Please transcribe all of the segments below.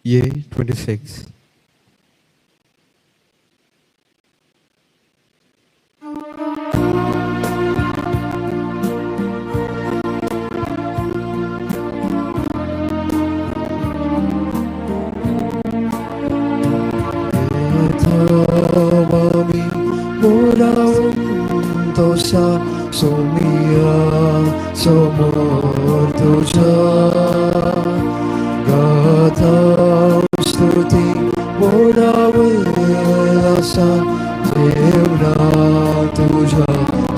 A 26. Tosa Somia Somor Tuja Gata Stuti Bodawilasa Jevna Tuja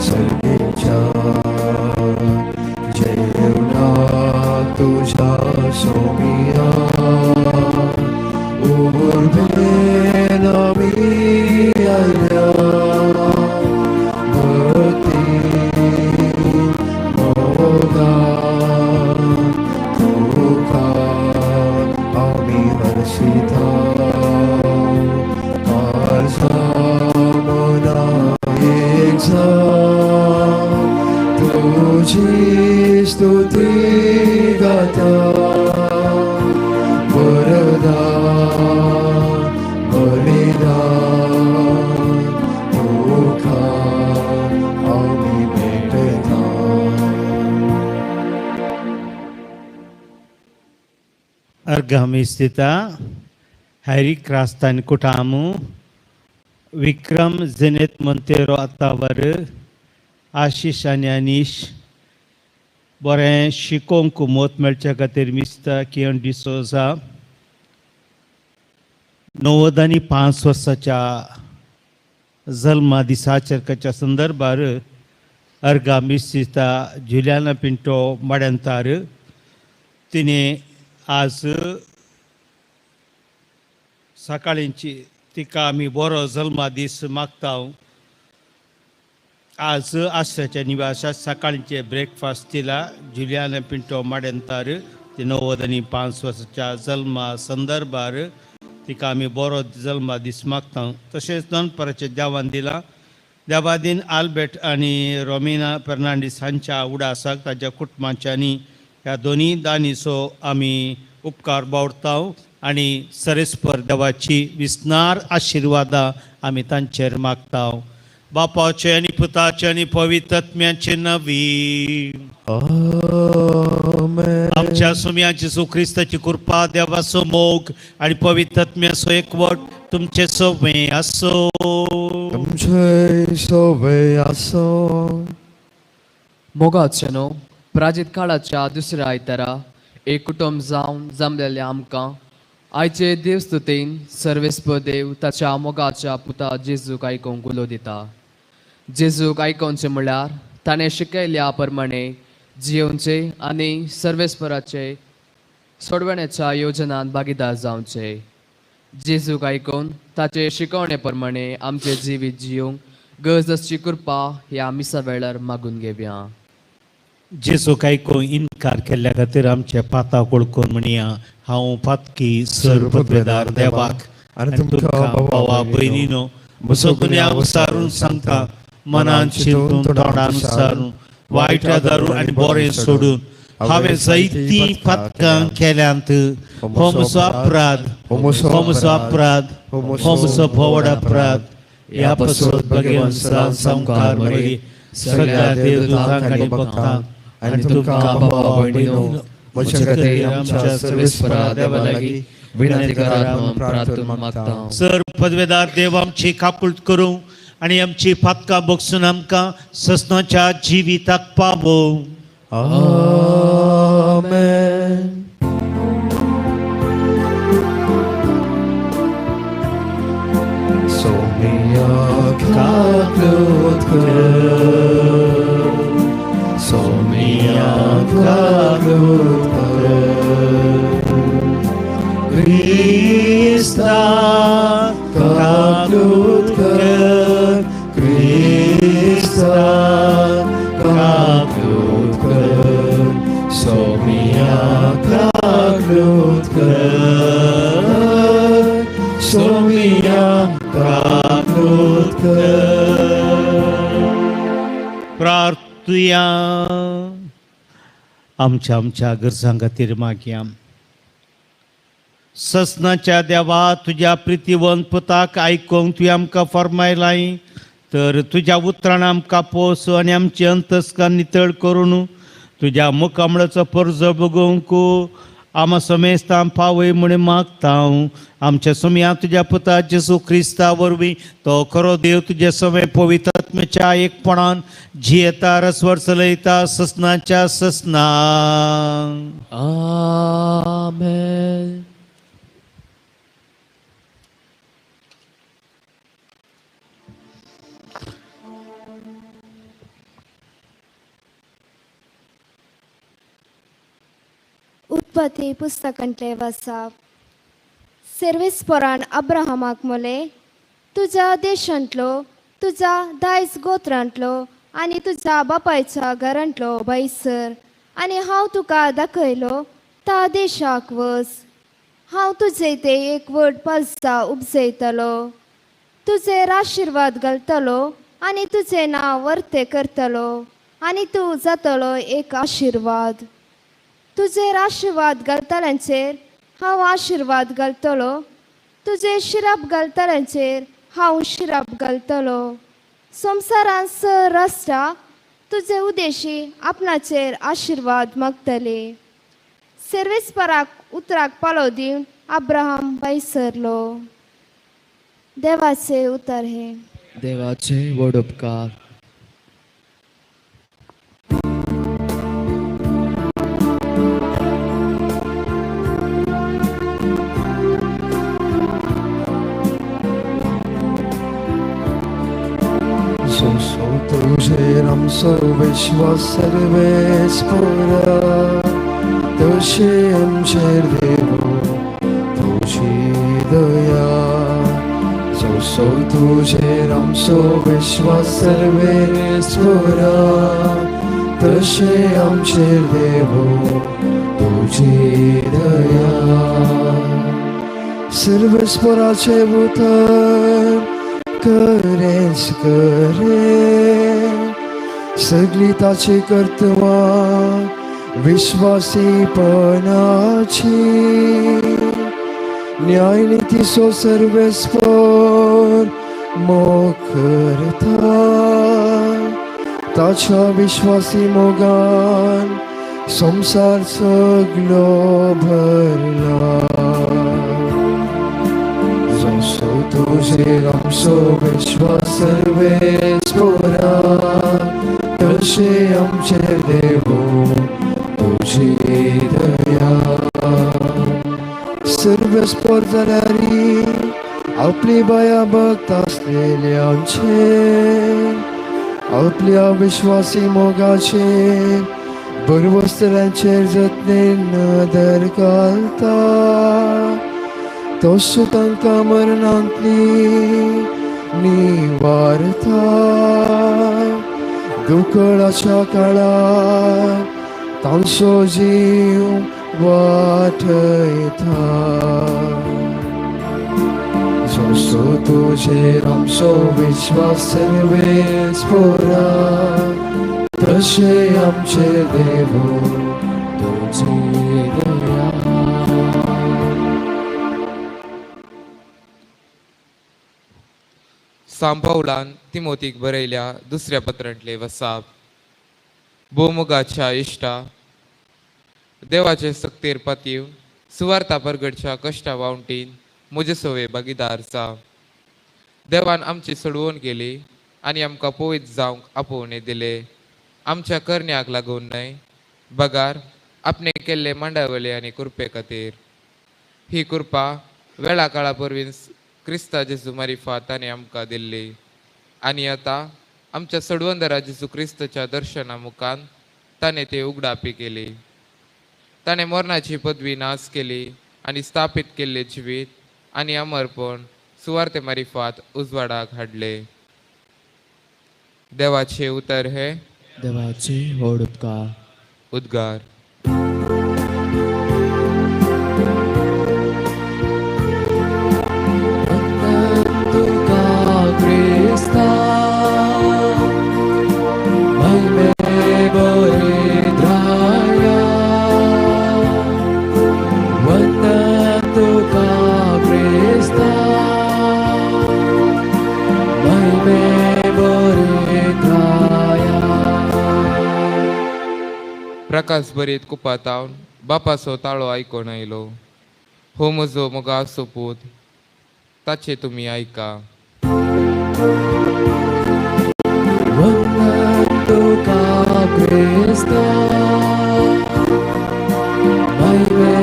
Sargecha Jevna Tuja Somia Urbena Mi Alya Stuti gata Varada Balidan Tukha Ami Bhetata. अर्घामी स्थिता Harry क्रास्तान कुटामू विक्रम जेनेत मोंतेरो आतावर आशिश आनी अनीश बरें शिकोवंक मोत मेळच्या खातीर मिस्ता कियन डिसोजा 95 वर्साच्या जल्मा दिसाचरकाच्या संदर्भार अर्गा मिस्ता जुलियाना पिंटो माड्यांतार तिणें आज सकाळींची तिका आमी बरो जल्मा दीस मागता. आज आश्राच्या निवासात सकाळींचे ब्रेकफास्ट दिला जुलियाना पिंटो माड्यांतार ती 95 वर्साच्या जल्मा संदर्भार तिका आमी बरो जल्मा दीस मागता. तशेंच दनपाराचें देवान दिला देवादीन आल्बर्ट आनी रोमिना फेर्नांडीस हांच्या उडासाक ताच्या कुटुंबांच्यांनी ह्या दोनी दानीचो आमी उपकार बावडता आनी सरेस्पर देवाची विस्नार आशिर्वादां आमी तांचेर मागता. बापाचे आनी पुताचे आनी पवित्र आत्म्याचे नवी आमेन. आमच्या सुम्या जेजू क्रिस्ताची कृपा देवाचो मोग आनी पवित्र आत्म्याचो एकवट तुमचे सवे आसो. तुमचे सवे आसो. मोगाचे न्हू प्राजीत काळाच्या दुसऱ्या आयतारा एक कुटुंब जावन जमलेलें आमकां आयचे देवस्तुतीन सर्वेस्पर देव ताच्या मोगाच्या पुता जेजूक आयकूंक उलो दिता. जेजूक आयकोवचें म्हळ्यार ताणें शिकयल्या प्रमाणे जियोवचें आनी सर्वेस्पराचे सोडवण्याच्या योजनांत भागीदार जावचें. जेजूक आयकून ताचे शिकवणे प्रमाणे आमचें जिवीत जियोवंक गरज आसची कृपा ह्या मिसा वेळार मागून घेवया. जेजूक आयकून इनकार केल्ल्या खातीर आमचे पाता वळखून म्हणया, हांव पातकी सर पदवेदार देवाक आनी तुमकां भावा भयणीनो म्हजो गुन्यांव सारून सांगता, मनान चिंतून तोंडान सारून वायट आदारून आनी बरें सोडून हांवें जायतीं पातकां केल्यांत. हो म्हजो अपराध, हो म्हजो अपराध, हो म्हजो भोवड अपराध. ह्या पासत भगवान सामकार मरी सगळ्या देवदूतांक आनी भक्तांक आनी तुमकां भावा भयणीनो म्हज्या खातीर आमच्या सर्वेस्परा देवा लागीं विनंती करात म्हणून प्रार्थना मागता. सर पदवेदार देव आमची काकूळट करूं आनी आमची पातकां बगसून आमकां ससनाच्या जिविताक पावोवं. आमेन. सोमिया काकूळट कर, सोमिया काकूळट कर, क्रिस्ता काकूळट कर, क्रिस्ता काकूळट कर, सोमिया काकूळट कर, सोमिया काकूळट कर. प्रार्थुया. आमच्या आमच्या गरजां खातीर मागया. ससनाच्या देवा, तुज्या प्रितीवंत पुताक आयकूंक तुवें आमकां फर्मायलाय, तर तुज्या उतरान आमकां पोस आनी आमची अंतस्कार नितळ करून तुज्या मुखामळाचो परजो बगोवंक आमा समेस्तां पावय म्हूण मागता. आमच्या सोमया तुज्या पुता जेजू क्रिस्ता वरवीं, तो खरो देव तुजे समय पवित्रात्म्याच्या एकपणान जियेता, रसवर चलयता ससनाच्या ससना. आमेन. उत्पत्ती पुस्तकांतले वाचप. सर्वेस्परान अब्राहमाक म्हळें, तुज्या देशांतलो, तुज्या दायज गोत्रांतलो आनी तुज्या बापायच्या घरांतलो भायसर आनी हांव तुका दाखयलो त्या देशाक वच. हांव तुजे ते एक व्हड पालसा उपजयतलो, तुजेर आशिर्वाद घालतलो आनी तुजें नांव वर्तें करतलो आनी तूं जातलो एक आशिर्वाद. तुजेर आशिर्वाद घालतल्यांचेर हांव आशिर्वाद घालतलो, तुजेर शिराप घालतल्यांचेर हांव शिराप घालतलो. संवसारांत स राष्ट्रां तुजे उदेशी आपणाचेर आशिर्वाद मागतले. सर्वेस्पराक उतराक पालो दिवन अब्राहम भायसरलो. देवाचे उतर हे. देवाचे व्हड उपकार. सोसो तुझेर आमचो विश्वास सर्वेस्पोरा, तशें आमचेर देव तुजी दया. सोसो तुझेर आमचो विश्वास सर्वेस्पोरा, तशें आमचेर देव तुजी दया. सर्वेस्पोराचें उतर खरेंच खरें, सगळीं ताची कर्तवां विश्वासीपणाची. न्यायनितीचो सर्वेस्पोर मोग करता, ताच्या विश्वासी मोगान संवसार सगलो भरला. जसो तुझेर आमचो विश्वास सर्वेस्पोरा, तशें आमचेर देव तुजी दया. सर्वेस्पोर जाल्यार आपली बाया भक्त आसलेल्यांचेर आपल्या विश्वासी मोगाचेर बरवसतल्यांचेर जतनेन नदर घालता, तसो तांकां मरणांतली निवारता. दुकळाच्या काळार तांचो जीव वाटयता. जसो तुझेर आमचो विश्वास सर्वेस्पोरा, तशें आमचेर देव तुजी दया. सांपावलान तिमोतीक बरयल्या दुसऱ्या पत्रांतले वसाप. भोवमुगाच्या इश्टा, देवाचे सक्तेर पातयेवन सुवार्ता परगडच्या कश्टा वावटीन म्हजे सोवे भागीदार जा. देवान आमची सोडवून केली आनी आमकां पवित्र जावंक आपोवणें दिलें, आमच्या करण्याक लागून न्हय, बगार आपणे केल्ले मांडावले आनी कृपे खातीर. ही कृपा वेळा काळा परवीं क्रिस्ता जेजू मारिफात ताणें आमकां दिल्ली आनी आतां आमच्या सडवंदरा जेजू क्रिस्ताच्या दर्शना मुखान ताणें ती उगडापी केली. ताणें मरणाची पदवी नाश केली आनी स्थापीत केल्ले जिवीत आनी अमरपण सुवार्ते मारिफात उजवाडाक हाडले. देवाचे उतर हे. देवाचे व्हड उपकार. उद्गार. तुका क्रिस्ता महिमे बरेद्राया, वंदन तुका. प्रकाश बरीत कुपातावन बापाचो ताळो आयकोन आयलो, हो म्हजो मोगाचो पूत, ताचे तुमी आयका. वंदन तुका क्रिस्ता, महिमे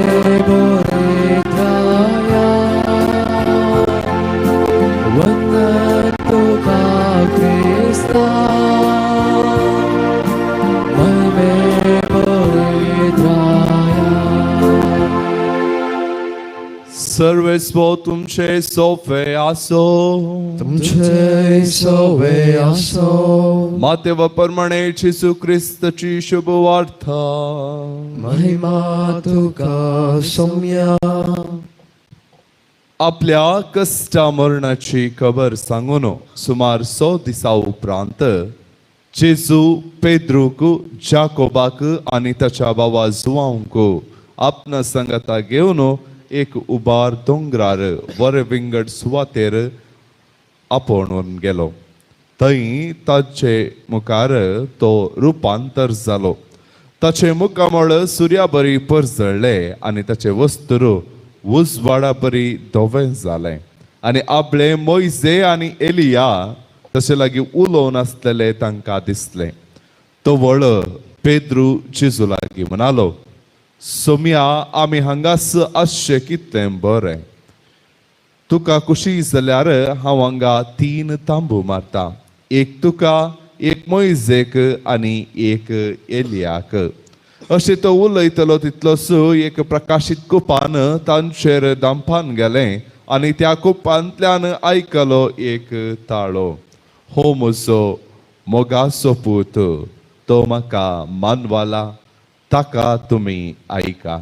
बोरेत्राया. वंदन तुका क्रिस्ता, महिमे बोरेत्राया. सर्वेस्पो तुमचे सोफे आसो. तुमचे सोवे आसो. मातेव परमाणे जेजू क्रिस्तची शुभ वार्ता. महिमा तुका सोम्या. आपल्या कश्टा मरणाची खबर सांगून सुमार 100 दिसा उपरांत जेजू पेद्रूक, जाकोबाक आनी ताच्या बाबा जुवांक आपणा संगता घेवन एक उबार दोंगरार बरे विंगड सुवातेर आपोवन गेलो. थंय ताचे मुखार तो रुपांतर जालो. ताचे मुखामळ सुर्या बरी परजळ्ळें आनी ताचे वस्त्र उजवाडा बरी धवें जालें आनी आपले मोयजे आनी एलिया तशे लागीं उलोवन आसलेले तांकां दिसलें. तो वळ पेद्रू जेजू लागीं म्हणालो, सोम्या, आमी हांगास आसचें कितलें बरें. तुका खुशी जाल्यार हांव हांगा 3 तांबू मारता, एक तुका, एक मोयजेक आनी एक एलियाक. अशें तो उलयतलो तितलोच एक प्रकाशीत कुपान तांचेर दांपान गेलें आनी त्या कुपांतल्यान आयकलो एक ताळो, हो म्हजो मोगाचो पूत, तो म्हाका मानवाला, ताका तुमी आयका.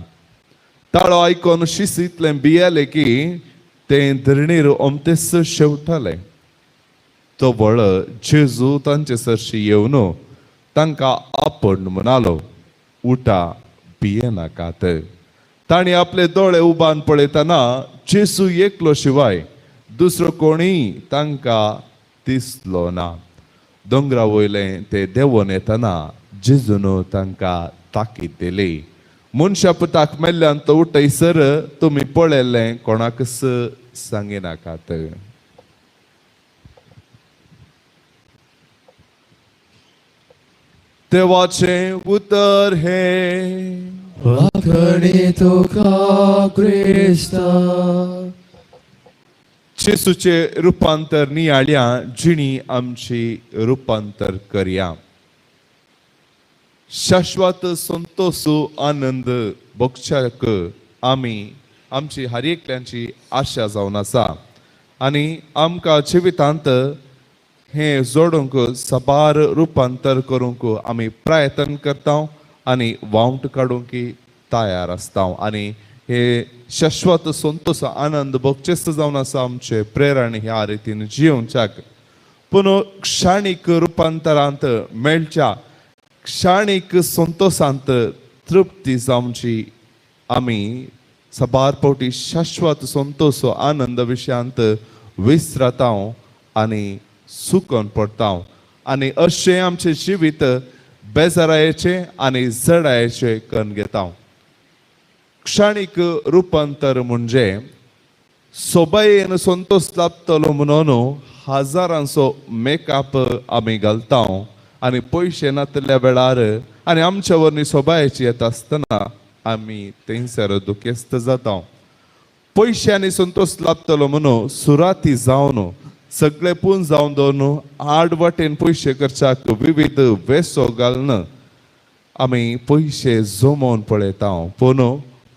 ताळो आयकोन शिस इतलें भियेलें की तें धरणीर ओमतेच शेवटालें. तो वळ जेजू तांचे सरशी येवन तांकां आपण म्हणालो, उठा, भियेनाकात. तांणी आपले दोळे उबान पळयतना जेजू एकलो शिवाय दुसरो कोणीय तांकां दिसलो ना. दोंगरा वयलें ते देंवोन येतना जेजून तांकां ताकीद दिली, मनशा पुताक मेल्ल्यान तो उठयसर तुमी पळयल्लें कोणाकच सांगिनाकात. देवाचें उतर हें. वाखणी तुका क्रिस्ता. जेजूचे रुपांतर नियाळया, जिणी आमची रुपांतर करया. शाश्वत संतोष आनंद भोगच्याक आमी आमची हर एकल्यांची आशा जावन आसा आनी आमकां जिवितांत हें जोडूंक साबार रुपांतर करूंक आमी प्रयत्न करता आनी वावट काडूंक तयार आसता आनी हे शाश्वत संतोष आनंद भोगचेच जावन आसा आमचे प्रेरण ह्या रितीन जियोवच्याक. पूण क्षणीक रुपांतरांत मेळच्या क्षणीक संतोषांत तृप्ती जावची आमी साबार फावटी शाश्वत संतोष आनंद विशयांत विसरता आनी सुकोन पडटा आनी अशें आमचें जिवीत बेजारायेचें आनी जडायेचें करून घेता. क्षणीक रुपांतर म्हणजे सोबायेन संतोष लाबतलो म्हणून हजारांचो मेकअप आमी घालता आनी पयशे नातल्या वेळार आनी आमच्या वरवीं सोबायेची येता आसतना आमी थंयसर दुखेस्त जाता. पयशांनी संतोष लाबतलो म्हणून सुराती जावन सगळे पूण जावन दवरून आड वाटेन पयशे करच्याक विविध वेसो घालून आमी पयशे जमोवन पळयता. पूण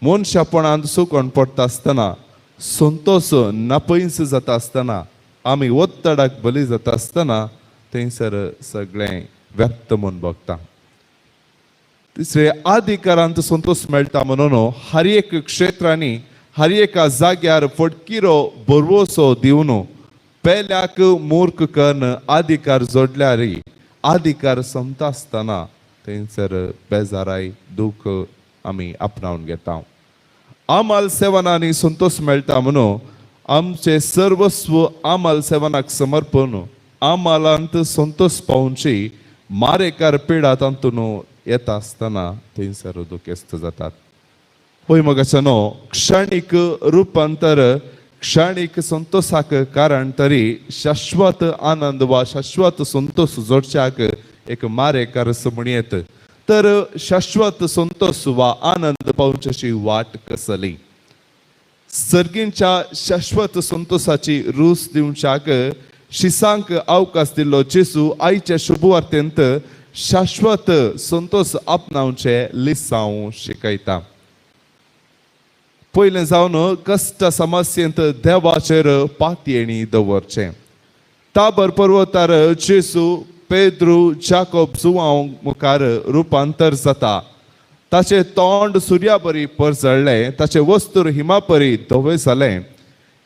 मनशापणांत सुकोन पडटा आसतना संतोष नापयस जाता आसतना आमी ಒತ್ತಡಕ್ಕೆ बली जाता आसतना थंयसर सगळें व्यक्त म्हूण भोगता. तिसरे, अधिकारांत संतोष मेळटा म्हणून हर एक क्षेत्रांनी हर एका जाग्यार फटकिरो भरवसो दिवन पेल्याक मूर्ख कन्न अधिकार जोडल्यार अधिकार समता आसतना थंयसर बेजाराय दुख्ख आमी आपणावन घेता. आमाल सेवनांनी संतोष मेळटा म्हणून आमचे सर्वस्व आमाल सेवनाक समर्पण आमालांत संतोष पावची मारेकार पिडा तातूंत येता आसतना थंयसर दुखेस्त जातात. पळय मगाच्यानो, क्षणीक रुपांतर क्षणीक संतोषाक कारण तरी शाश्वत आनंद वा शाश्वत संतोष जोडच्याक एक मारेकार म्हणयेत. तर शाश्वत संतोष वा आनंद पावच्याची वाट कसली? सर्गींच्या शाश्वत संतोषाची रूस दिवच्याक शिसांक अवकाश दिल्लो जेजू आयच्या शुभवार्तेंत शाश्वत संतोष आपणावचे लिसांव शिकयता. पयलें जावन कश्ट समस्येंत देवाचेर पातयेणी दवरचें. ताबर पर्वतार जेजू पेद्रू जाकोब जुवांव मुखार रुपांतर जाता. ताचें तोंड सुर्या बरी परजळ्ळें, ताचें वस्तूर हिमा परी धवें जालें.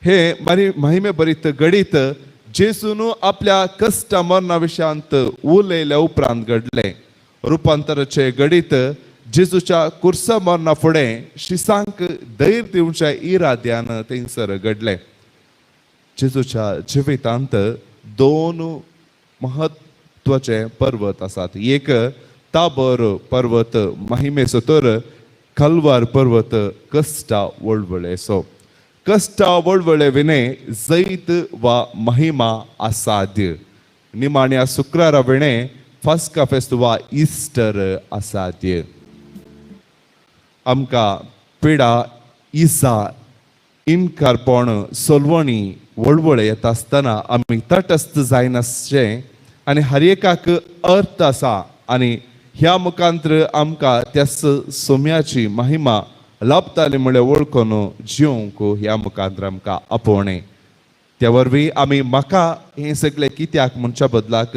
हे महिमे बरीत घडीत जेजून आपल्या कश्ट मरणा विशयांत उलयल्या उपरांत घडलें. रुपांतराचें घडीत जेजूच्या कुर्सा मरणा फुडें शिसांक धैर्य दिवच्या इराद्यान थंयसर घडलें. जेजूच्या जिवितांत दोन म्हत्वाचे पर्वत आसात. एक ताबर पर्वत महिमेचो, तर कलवार पर्वत कश्टा वळवळेचो. कश्टा वळवळे विणे जैत वा महिमा असाध्य. निमाण्या शुक्रारा विणे फास्का फेस्त वा इस्टर असाध्य. आमकां पिडा, इजा, इनकारपण, सोलवणी, वळवळे येता आसतना आमी तटस्थ जायनासचें आनी हर एकाक अर्थ आसा आनी ह्या मुखांत्र आमकां त्या सोम्याची महिमा लाभताली म्हळ्यार वळखून जिवंक ह्या मुखांत्र आमकां आपोवणें. त्या वरवीं आमी म्हाका हें सगळें कित्याक म्हणच्या बदलाक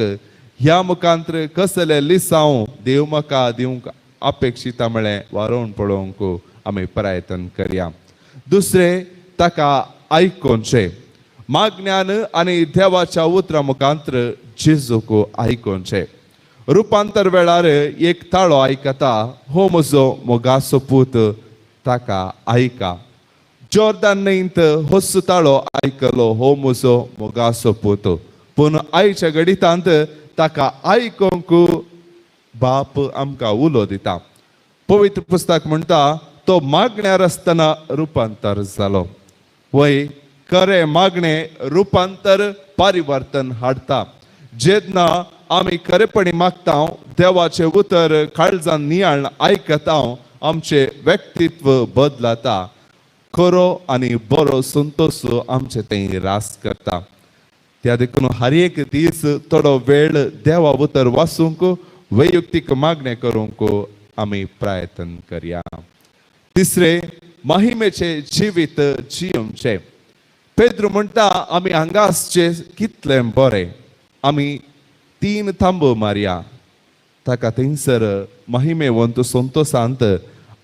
ह्या मुखांत्र कसलें लिसांव देव म्हाका दिवंक अपेक्षिता म्हळें वारोवन पळोवंक आमी प्रयत्न करया. दुसरें, ताका आयकोनचें. मागण्यान आनी देवाच्या उतरा मुखांत्र जेजूक आयकोनचें. रुपांतर वेळार एक ताळो आयकता, हो म्हजो मोगाचो पूत, ताका आयका. जॉर्दान न्हंयत होच ताळो आयकलो, हो म्हजो मोगाचो पूत. पूण आयच्या घडितांत ताका आयकोंक बाप आमकां उलो दिता. पवित्र पुस्तक म्हणटा, तो मागण्यार आसतना रुपांतर जालो. वय, खरें मागणें रुपांतर परिवर्तन हाडटा. जेन्ना आमी खरेपणी मागता, देवाचें उतर काळजान नियाळ आयकता, आमचें व्यक्तित्व बदलता. खरो आनी बरो संतोश आमचे थंय रास करता. त्या देखून हर एक दीस थोडो वेळ देवा उतर वाचूंक, वैयक्तीक मागणें करूंक आमी प्रयत्न करया. तिसरें, महिमेचें जिवीत जियोवचें. पेद्रू म्हणटा, आमी हांगा आसचे कितलें बरें, आमी 3 थांबो मारया. ताका थंयसर महिमेवंत संतोशांत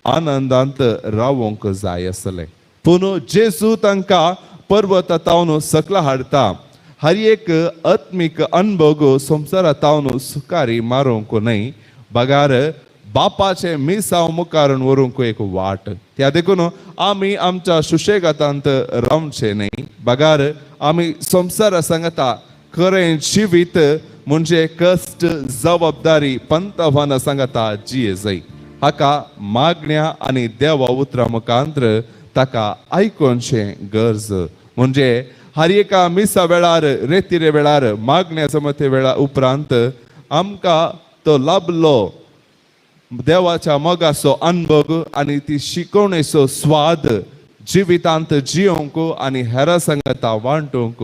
आनंदांत रावोंक जाय आसलें. पूण जेजू तांकां पर्वता तावन सकला हाडटा. हर एक आत्मीक अनभोग संवसारा तावन सुकारी मारूंक न्हय, बगार बापाचें मिसांव मुखार व्हरूंक एक वाट. त्या देखून आमी आमच्या सुशेगातांत रावचें न्हय, बगार आमी संवसारा सांगता खरें जिवीत म्हणजे कश्ट, जबाबदारी, पंतवान सांगता जिये जाय. हाका मागण्या आनी देवा उतरा मुखांत्र ताका आयकोनचें गरज. म्हणजे हर एका मिसा वेळार, रेतिरे वेळार, मागण्या जमते वेळा उपरांत आमकां तो लाभलो देवाच्या मोगाचो अनभोग आनी ती शिकवणेचो स्वाद जिवितांत जियोवंक आनी हेरां सांगता वांटूंक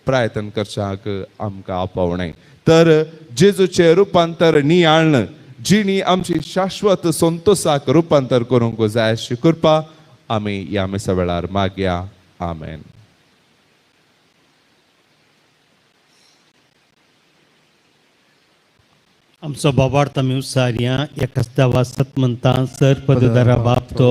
प्रयत्न करच्याक आमकां आपोवणें. तर जेजूचें रुपांतर नियाळण जिणी आमची शाश्वत संतोषाक रुपांतर करूंक जाय अशी कृपा आमी ह्या मिसा वेळार मागया. आमेन. आमचो बाबार्थ आमी उसारया. एकाच देवा सतमंता सर पदधरा बाप तो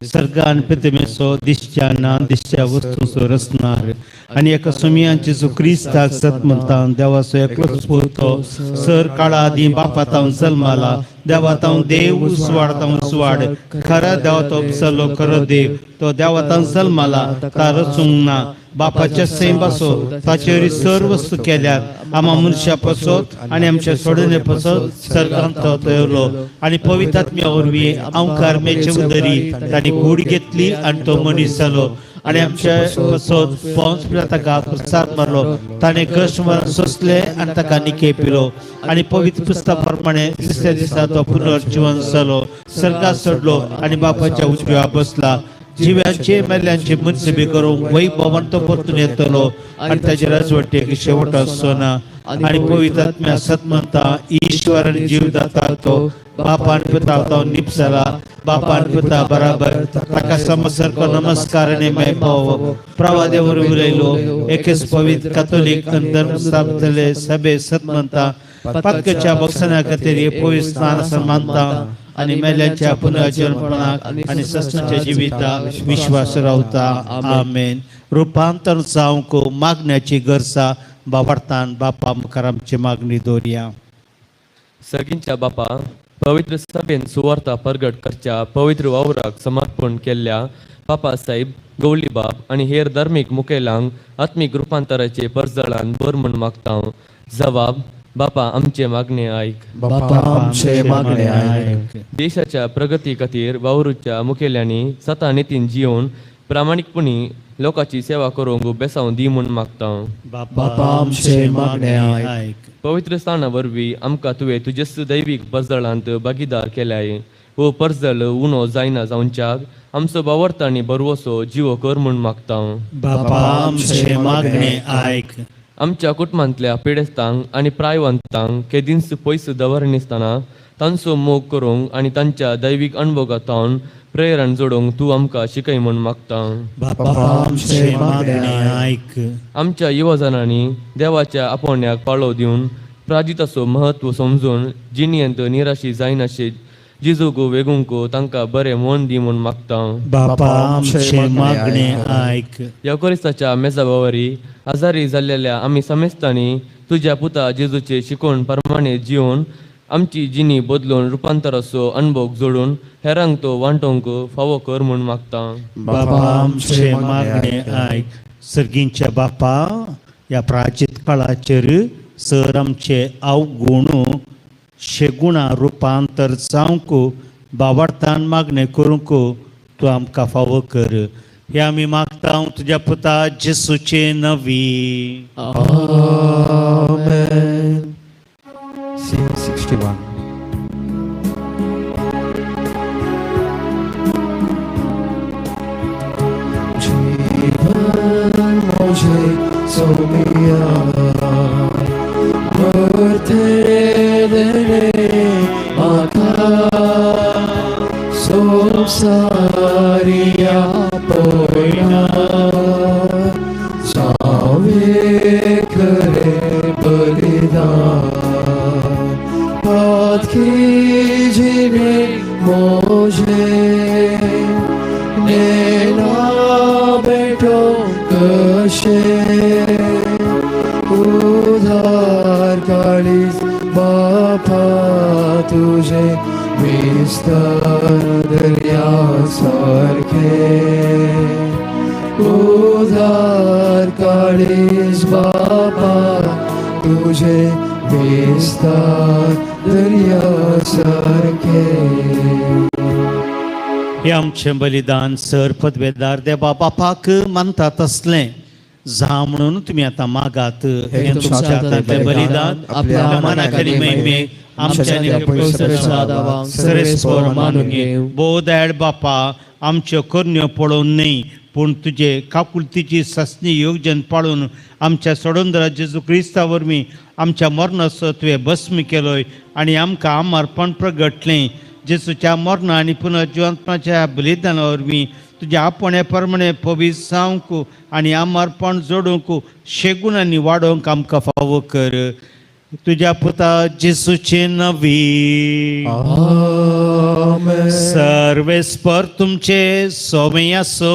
सर्गान प्रतिमेचो दिसच्या ना दिसच्या वस्तूचो रचणार आनी एका सुमयान जेजू क्रिस्ताक सतमंता देवाचो एकलोच पूत तो सर काळा आदीं बापा तावन जल्माला. देवातांव देव उजवाडतांव उजवाड खरा देवातो उपसलो खरो देव तो देवातांव जल्माला ता रचूंक ना बापाच्या सैम आसो ताचेर सर्व वस्तू केल्यार आमा मनशा पसत आनी आमच्या सोडणे पसत सर्गांत तो येयलो आनी पवित्र आत्म्या वरवीं आंकार मेचे उदरी ताणी कूड घेतली आनी तो मनीस जालो आनी आमच्या पसत पॉन्स पिलात ताका प्रसाद मारलो ताणें कश्ट मरण सोंसले आनी ताका निके पिलो आनी पवित्र पुस्तका प्रमाणे तिसऱ्या दिसा तो पुनर्जिवन जालो सर्गात सोडलो आनी बापाच्या उजव्या बसला जिव्यांचे मेल्यांचे मनसेबी करूंक वैभवान तो परतून येतलो आनी ताचे राजवटेक शेवट आसचो ना आनी पवित्र आत्म्या सत म्हणता ईश्वर आनी जीवदाता तो बापान पुता तो निपसला बापान पुता बराबर ताका समसारको नमस्कार आनी मेळपावो प्रवादेवर उलयलो एकेच पवित्र कातोलीक आनी धर्म स्थापतले सभे सत म्हणता पातकाच्या बक्षणा खातीर पवित्र स्नान मानता आनी मेल्यांच्या पुनर्जन्मपणाक आनी सस्नाच्या जिविताक विश्वास रावता. आमेन. रुपांतर जावंक मागण्याची गरजा बाबार्थान बापा मुखार आमची मागणी दवरया. सगींच्या बापा पवित्र सभेन सुवार्ता परगट करच्या पवित्र वावराक समर्पण केल्ल्या बापा साहेब गवलीबाब आनी हेर धार्मीक मुखेलांक आत्मीक रुपांतराचे परजळान भर म्हूण मागता. जवाब बापा आमचे मागणे आयक. बापा आमचे मागणे आयक. देशाच्या प्रगती खातीर वावरूच्या मुखेल्यांनी सता नितीन जियोवन प्रामाणीकपणी लोकांची सेवा करूंक बेसांव दी म्हूण मागता. बापा आमचे मागणे आयक. पवित्र स्थाना वरवीं आमकां तुवें तुजेच दैवीक परजळांत भागीदार केल्याय. हो परजळ उणो जायना जावच्याक आमचो बावर्त आनी बरवसो जिवो कर म्हूण मागता. बापा आमचे मागणे आयक. आमच्या कुटुंबांतल्या पिडेस्तांक आनी प्रायवंतांक केदींच पयस दवरनासतना तांचो मोग करूंक आनी तांच्या दैवीक अणभोगांतल्यान प्रेरण जोडूंक तूं आमकां शिकय म्हूण मागता. बापा आमचे मागणे आयक. आमच्या युवजनांनी देवाच्या आपोवण्याक पाळो दिवन प्राजिताचो म्हत्व समजून जिणेंत निराशी जायनाशे जिजूक वेगूंक तांकां बरें मन दी म्हूण मागता. बापा आमचे मागणे आयक. येवकोरिस्ताच्या मेजाबावरी आजारी जाल्लेल्या आमी समेस्तांनी तुज्या पुता जेजूचे शिकोवण प्रमाणे जिवन आमची जिणी बदलून रुपांतराचो अणभव जोडून हेरांक तो वांटोवंक फावो कर म्हूण मागता. बापा आमचे मागणे आयक. सर्गींच्या बापा ह्या प्राचीत काळाचेर सर आमचे अवगुण शेगुणा रुपांतर जावंक बावडतान मागणें करूंक तूं आमकां फावो कर. हे आमी मागता तुज्या पुता जेसूचे नवी. आमेन. Sing 61. जीवन मुझे सोमिया मरते देने आका संसारिया पोयना जावे करे बलिदान पातकी जिने मुझे नेना बेटो कशे उधार काळीज बापा तुझे विस्तार दर्या सारखे उधार काळीज बापा तुझे विस्तार दर्या सारखे. हे आमचें बलिदान सर पदवेदार देवा बापाक मानता तसलें जा म्हणून तुमी आतां मागात. हें तुमच्या हातांतलें बलिदान आपल्या मनाक आनी महिमेक आमच्या आनी सरेस्पर मानून घे. भोव दयाळ बापा आमच्यो करण्यो पळोवन न्हय पूण तुजे काकुळतीची सासणी योगजन पाळून आमच्या सोडंदरा जेजू क्रिस्ता वरवीं आमच्या मरणाचो तुवें भस्म केलोय आनी आमकां आमर्पण प्रगटलें. जेजूच्या मरणा आनी पुनर्जिवंतपणाच्या बलिदाना वरवीं तुज्या आपोवण्या प्रमाणे पवित्र जावंक आनी आमर्पण जोडूंक शेगूण आनी वाडोवंक आमकां फावो कर. तुज्या पुता जेजूचे नवी. आमेन. सर्वेस्पर तुमचे सोमे आसो.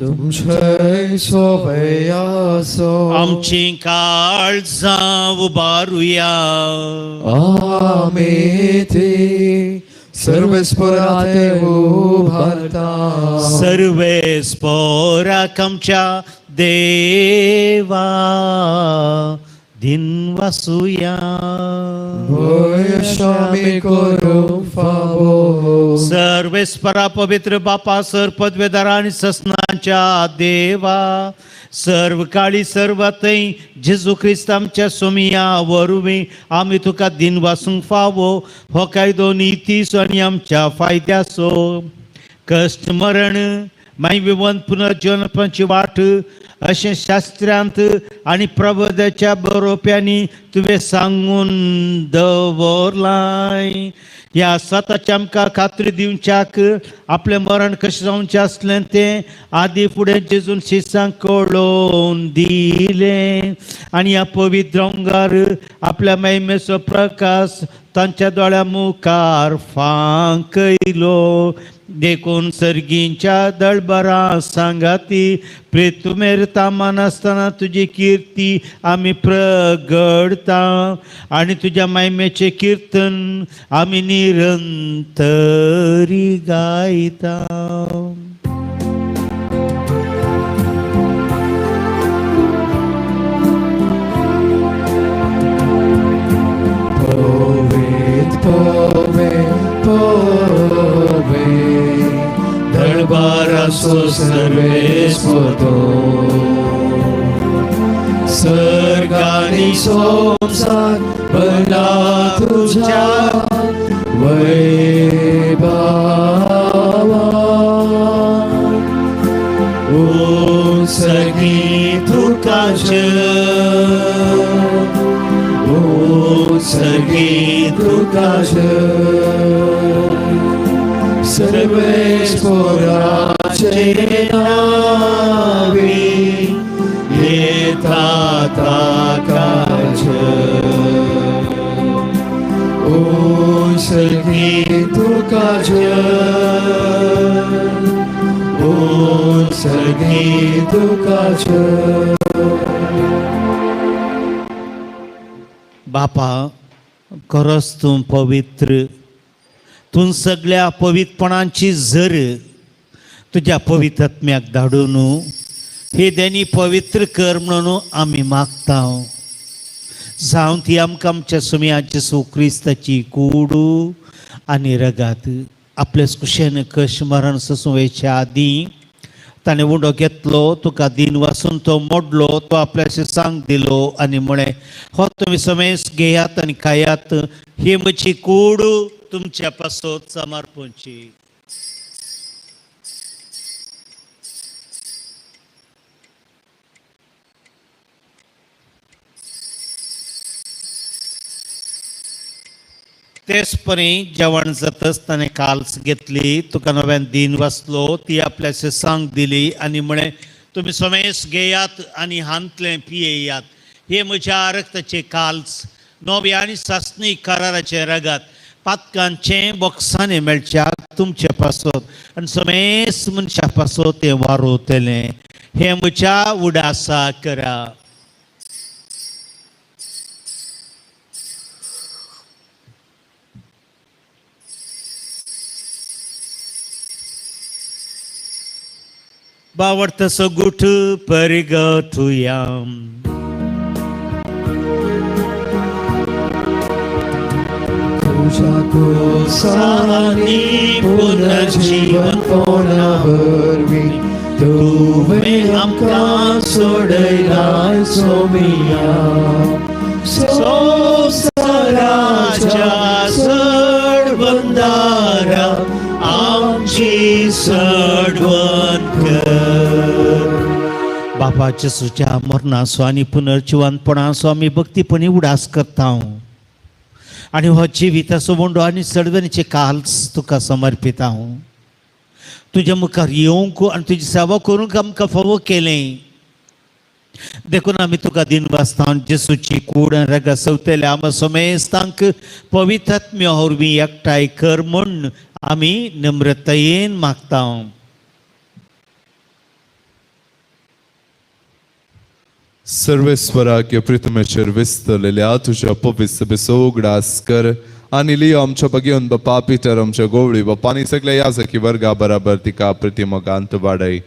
तुमचे सोबे आसो. आमची काळजां उबारुया. आमी ती सर्वेस्परा देव उबारता. सर्वेस्पोराक आमच्या देवा दिनवासुया. भंय आमी करूंक फावो. सर्वेस्परा पवित्र बापा सर पदवेदारा आनी ससनाच्या देवा सर्व काळी सर्व थंय जेजू क्रिस्त आमच्या सोमिया वरवीं आमी तुका दिनवासूंक फावो. हो कायदो नितीचो आनी आमच्या फायद्याचो. कश्ट मरण मागीर विवन पुनर्जीवनपाची वाट अशें शास्त्रांत आनी प्रबोधाच्या बरोवप्यांनी तुवें सांगून दवरलाय. ह्या स्वताच्या आमकां खात्री दिवच्याक आपलें मरण कशें जावचें आसलें तें आदी फुडें जेजून शिसांक कळोवन दिलें आनी ह्या पवित्र अंगार आपल्या महिमेचो प्रकाश तांच्या दोळ्या मुखार फांकयलो. देखून सर्गींच्या दळबरा सांगाती प्रेतुमेर तामान आसतना तुजी किर्ती आमी प्रगडता आनी तुज्या मायमेचें किर्तन आमी निरंतरी गायता. पवेत पवे पवे दरबाराचो सर्वेस्पतो सर्गानी संसार भरला तुझ्या वैभवा. ओ सगी तुका जय, ओ सगी तुका जय, सर्वेस्पराचे नावे येता ताका जय. ओ सगी तुका जय, ओ सगी तुका जय. बापा खरोच तूं पवित्र, तूं सगळ्या पवित्रपणाची झर तुज्या पवित्र आत्म्याक धाडून हे देणी पवित्र कर म्हणून आमी मागता. जावं ती आमकां आमच्या सुमया जेजू क्रिस्ताची कूड आनी रगात आपले कुशेन कश मरण सोसूं वयच्या आदीं ताणें उंडो घेतलो, तुका दिन वासून तो मोडलो, तो आपल्याशी सांग दिलो आनी म्हळें, हो तुमी समेस घेयात आनी खायात, ही म्हजी कूड तुमच्या पासत समर्पणची. तेच परी जेवण जातच ताणें काल्स घेतली, तुका नव्यान दिन वाचलो, ती आपल्याशी सांग दिली आनी म्हळें, तुमी समेस घेयात आनी हांतलें पियेयात, हे म्हज्या रक्ताचे काल्स नव्या आनी सासणी कराराचें रगात पातकांचें बोक्सांनी मेळच्याक तुमचे पासत आनी समेस मनशा पासत तें वारोवतलें. हें म्हज्या उडासा करा. बावडतसो गुठ परिगठुया. तुझ्या कोसानी पुनर्जीवन कोणा वरवीं तुवें आमकां सोडयलाय सोमिया. संवसाराच्या सडबंदारा आमची सडवण कर. बापा जेजूच्या मरणाचो आनी पुनर्जिवनपणाचो आमी भक्तीपणी उडास करता आनी हो जिविताचो वंडो आनी सडवणीचे काल्स तुका समर्पिता. तुज्या मुखार येवंक आनी तुजी सेवा करूंक आमकां फावो केलें, देखून आमी तुका दिनवासता. जेजूची कूड आनी रगात सवतल्या आमकां समेस्तांक पवित्र आत्म्या वरवीं एकठांय कर म्हूण आमी नम्रतायेन मागता. सर्वेस्वराक प्रितमेचेर विस्तरलेल्या तुज्या पवित्र सभेचो उगडास कर आनी लियो आमच्या बगेवन बापा पिटर आमच्या गोवळी बापा आनी सगळ्या याजकी वर्गा बराबर तिका प्रतिमोगांत वाडय.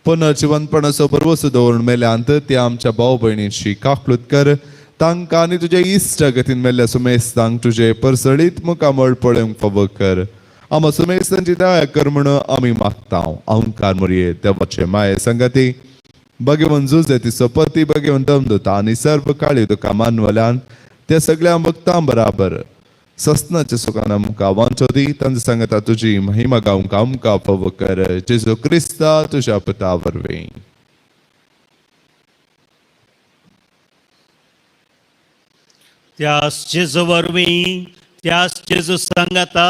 पुनर्जिवनपणाचो भरवसो दवरून मेल्यांत त्या आमच्या भाव भयणींची काकलूत कर. तांकां आनी तुज्या इश्ट गतीन मेल्ल्या सुमेस्तांक तुजे परसळीत मुखामळ पळोवंक फावो कर. आमा सुमेस्तांची दया कर म्हूण आमी मागता. अहंकार मोरये देवाचे माये संगती भगवंत जुजे तिचो पती भगवंत दमदता आनी सर्व काळी तुका मानवल्यान त्या सगळ्या भक्तां बराबर सस्नाच्या सुखान आमकां वांचो दी. तांचे सांगता तुजी महिमा गावंक आमकां फावो कर. जेजू क्रिस्ता तुज्या पुता वरवीं. त्यास जेजू वरवीं, त्यास जेजू सांगता,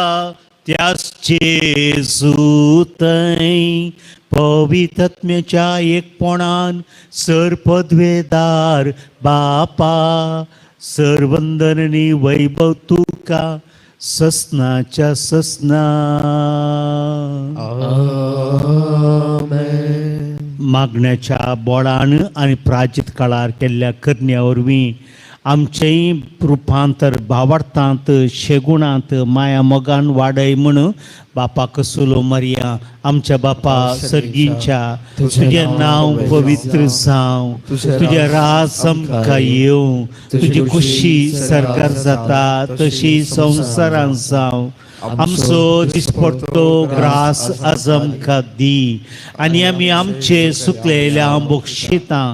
त्यास जेजू थंय पवित्रत्म्याच्या एकपणान सर पदवेदार बापा सरवंदननी वैभव तुका ससनाच्या ससना. मागण्याच्या बोळान आनी प्राचीत काळार केल्ल्या करण्या वरवीं आमचेंय रुपांतर भावार्थांत शेगुणांत माया मोगान वाडय म्हूण बापा कसुलो मरिया आमच्या बापा सर्गींच्या तुजें नांव पवित्र जावं, तुजें राज आमकां येवं, तुजी खुशी सरकार जाता तशी संवसारांत जावं. आमचो दिसपडटो ग्रास आज आमकां दी आनी आमी आमचे सुकलेल्या बक्षितां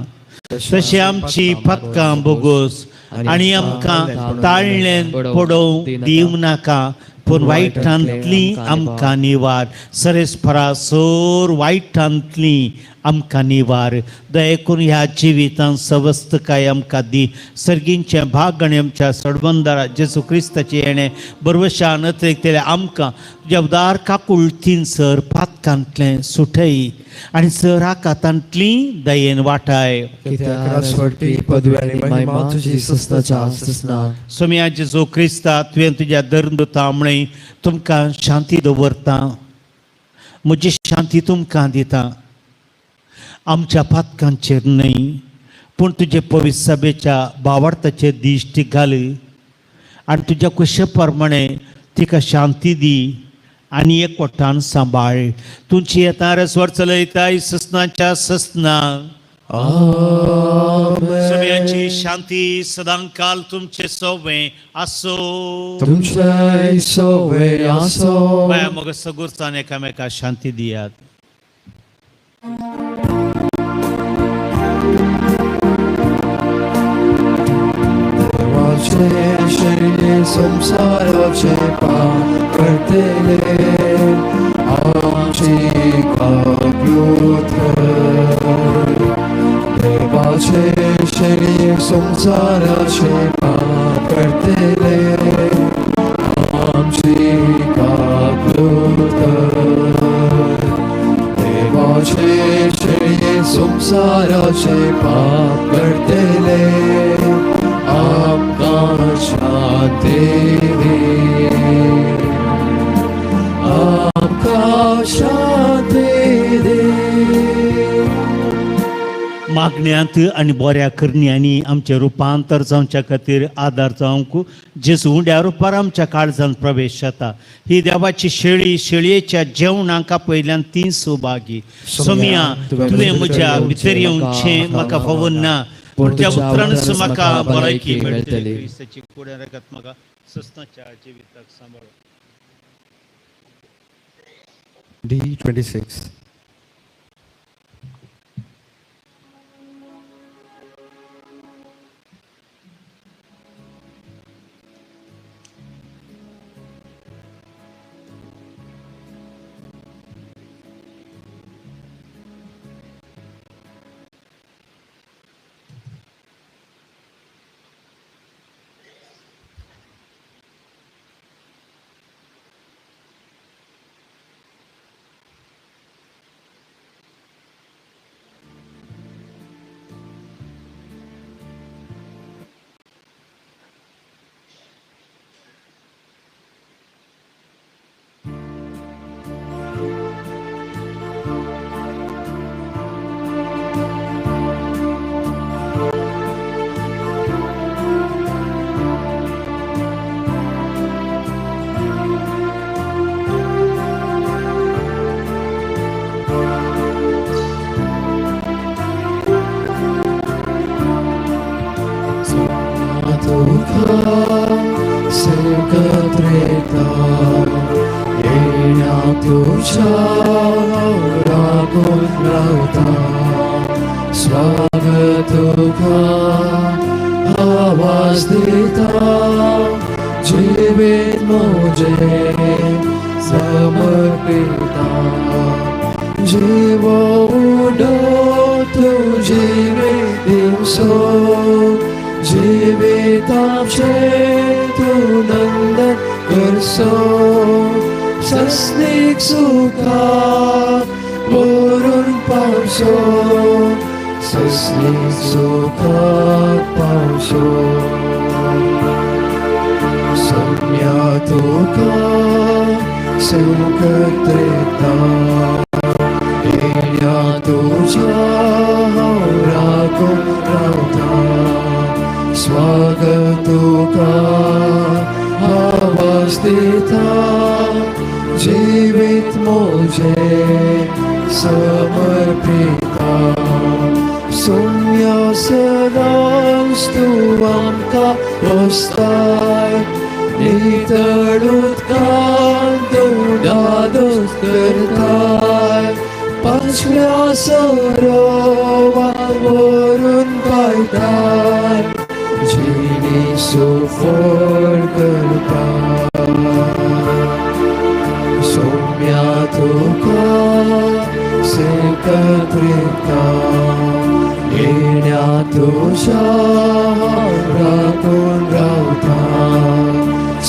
तशें आमची पदकां बोगोस आनी आमकां ताळ्ळें पडोवंक दिवं नाका पूण वायटांतली आमकां निवार. सरेस्परा सोर वायटांतली आमकां निवार. दया करून ह्या जिवितांत सवस्तकाय आमकां दी. सर्गींचें भाग आनी आमच्या सडबंदारा जेजू क्रिस्ताचें येणें बरवशान अतिरिक्तले आमकां तुज्या उदार काकुळतीन सर पातकांतलें सुटय आनी सर आकातांतली दयेन वाटाय. सोम्या जेजू क्रिस्ता तुवें तुज्या दर्दुता म्हळें तुमकां शांती दवरता, म्हजी शांती तुमकां दिता. आमच्या पातकांचेर न्हय पूण तुजे पवित्र सभेच्या भावार्थाचेर दिश्टी घाल आनी तुज्या कुशे प्रमाणे तिका शांती दी आनी एकवटान सांबाळ. तुमची येता रसवर चलयताय ससनाच्या ससना. सगळ्यांची शांती सदांकाल तुमचे सोवे आसो. तुमचे सोवे आसो. माया मग सगुरचान एकामेका शांती दियात. देवाचे शरीर संसाराचे पाप करतले आमची काकलूत कर. देवाचे शरीर संसाराचे पाप करतले आमची काकलूत कर. देवाचे शरीर संसाराचे पाप करतले आमकां शांती दी, आमकां शांती दी. मागण्यांत आनी बऱ्या करण्यांनी आमचें रुपांतर जावच्या खातीर आदार जावंक जेजू उंड्या रुपार आमच्या काळजांत प्रवेश जाता. ही देवाची शेळी शेळयेच्या जेवणाक पयल्यान ती सुभागी. सोमिया तुवें म्हज्या भितर येवचें म्हाका फावो ना पूण त्या उतरानच म्हाका भलायकी मेळटली. क्रिस्ताची कुडें रगत म्हाका सस्नाच्या जिविताक सांबाळ. D26. येण्या तुझ्या राखून रावता स्वागत तुका आवाज दिता जिवीत म्हजें समर्पिता जीवो उडो तूं जिवीत दिवसो जिविताचें तूं नंदन करसो सस्नीक सुखाक व्हरून पावसो सस्नीक सुखाक पावसो सम्या तुका सेवकत्रेता येण्या तुझ्या हांव राखून रावता स्वागत तुका आवाज दिता जिवीत म्हजें समर्पिता सोम्या सदांच तूं आमकां पोसताय नितळ उदकान तूं दादोस करताय पांचव्या सरोवर व्हरून पायताय जिणी सुफळ करताय सोम्या तुका सेवकत्रेता येण्या तुझ्या राखून रावता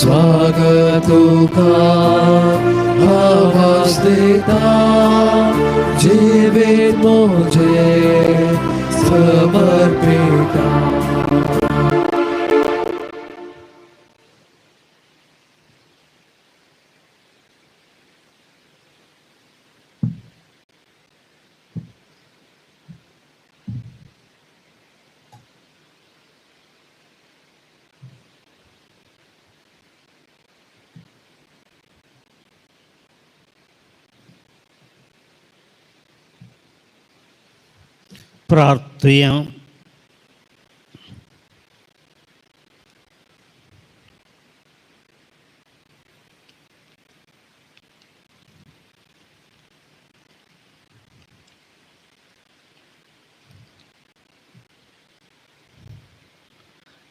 स्वागत तुका आवाज दिता जिवीत म्हजें समर्पिता. प्रार्थुया.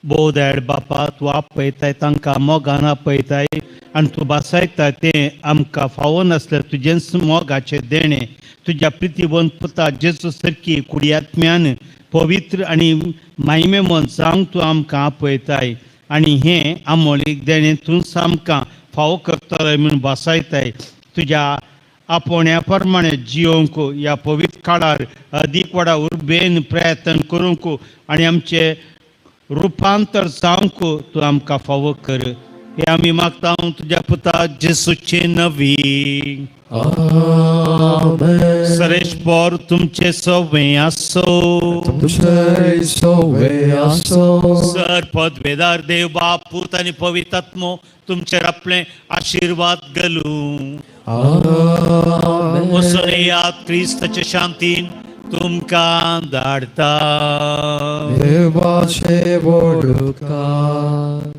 बोधाड बापा तूं आपयताय तांकां मोगान आपयताय आनी तूं भासायता तें आमकां फावो नासलें तुजेंच मोगाचें देणें तुज्या प्रितीवंत पुता जेजू सारकी कुडयात्म्यान पवित्र आनी माहिमेमन जावंक तूं आमकां आपयताय आनी हें आमोलीक देणें तूंच आमकां फावो करतलो म्हूण भासायताय. तुज्या आपोवण्या प्रमाणे जियोवंक ह्या पवित्र काळार अदीक व्हडा उर्बेन प्रयत्न करूंक आनी आमचें रुपांतर जावंक तूं आमकां फावो कर. हे आमी मागता तुज्या पुता जेसूचे नवी. सरेश पोर तुमचे सवे आसो तुमचे सवे आसो. सर पदवेदार देव बाप पूत आनी पवित्र आत्मो तुमचेर आपले आशिर्वाद घालूं. वचून येयात क्रिस्ताचे शांतीन तुमकां धाडटा. देवाचे वडुकार.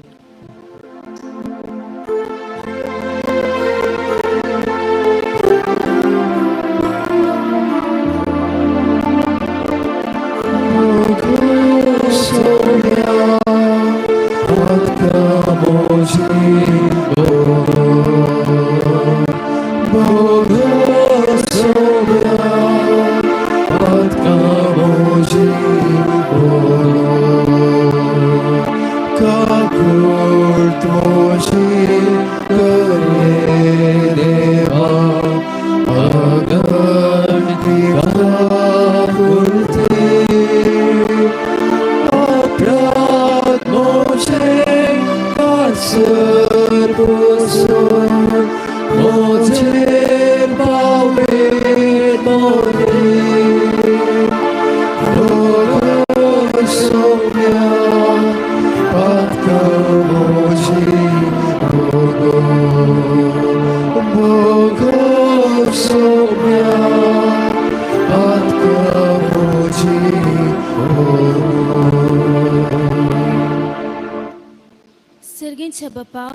सर्गींच्या बापा,